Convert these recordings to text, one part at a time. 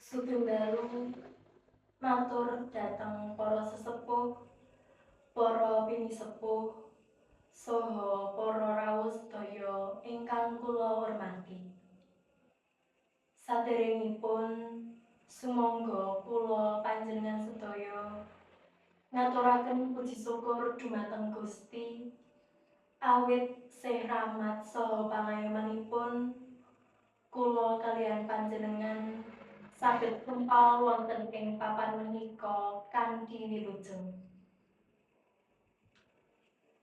Sugeng dalu matur dhateng para sesepuh, para pinisepuh, saha para rawuh sedaya ingkang kula hormati. Saderengipun sumangga kula panjenengan sedaya ngaturaken puji syukur dumateng Gusti awit sih rahmat saha pangayomanipun kula kaliyan panjenengan saged kempal wonten ing papan menika kanthi wilujeng.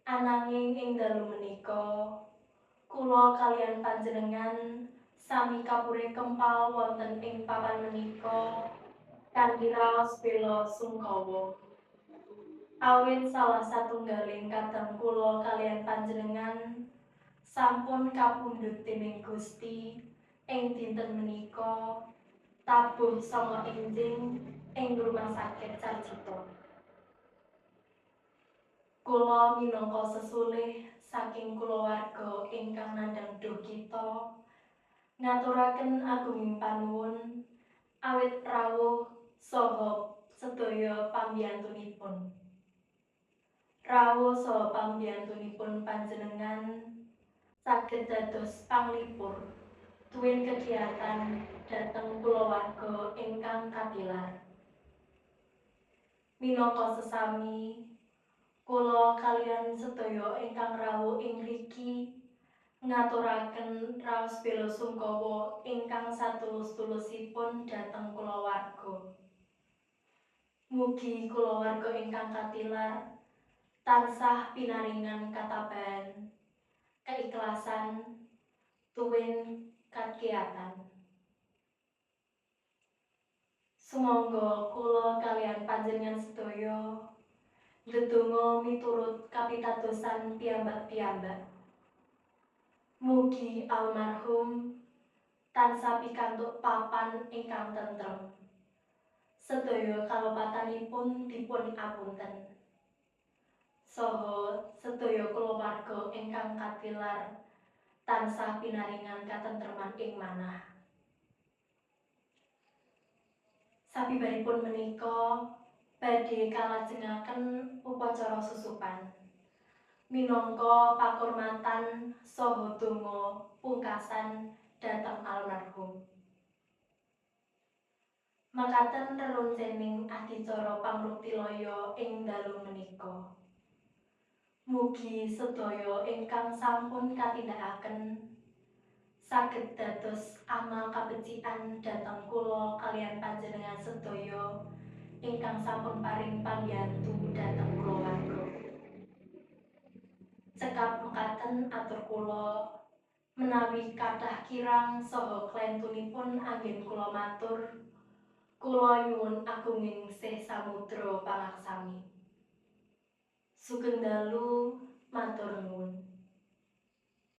Ananging ing dalu menika kula kaliyan panjenengan sami kapure kempal wonten ing papan menika kanthi raos bela sungkawa. Awit salah satunggaling kadang kula kaliyan panjenengan sampun kapundhut dening Gusti ing dinten menika tabuh 9 enjing ing Rumah Sakit Sarjito. Kula minangka sesulih saking kulawarga ingkang nandhang duh kita ngaturaken agunging panuwun awit rawuh saha sedaya pambiyantunipun. Rawuh saha pambiyantunipun panjenengan saged dados panglipur tuwin kegiatan dhateng kulawarga ingkang katilar. Minangka sesami, kula kaliyan sedaya ingkang rawuh ing mriki ngaturaken raos bela sungkawa ingkang satulus-tulusipun dhateng kulawarga. Mugi kulawarga ingkang katilar tansah pinaringan katabahan, keikhlasan, tuwin kakiyatan. Sumangga kula kaliyan panjenengan sedaya ndedonga miturut kapitadosan piyambak-piyambak. Mugi almarhum tansah pikantuk papan ingkang tentrem. Sedaya kalepatanipun dipun apunten. Saha sedaya kulawarga ingkang katilar tansah pinaringan katentreman ing manah. Sabibaripun menika badhe kalajengaken upacara susupan minangka pakurmatan saha donga pungkasan dhateng almarhum. Makaten reroncening adicara pangrukti laya ing dalu menika. Mugi sedaya ingkang sampun katindakaken saged dados amal kabecikan dhateng kula kaliyan panjenengan sedaya ingkang sampun paring pambiyantu dhateng kulawarga. Cekap mekaten atur kula, menawi kathah kirang saha klentunipun anggen kula matur, kula nyuwun agunging sih samudra pangaksami. Sugeng dalu, matur nuwun.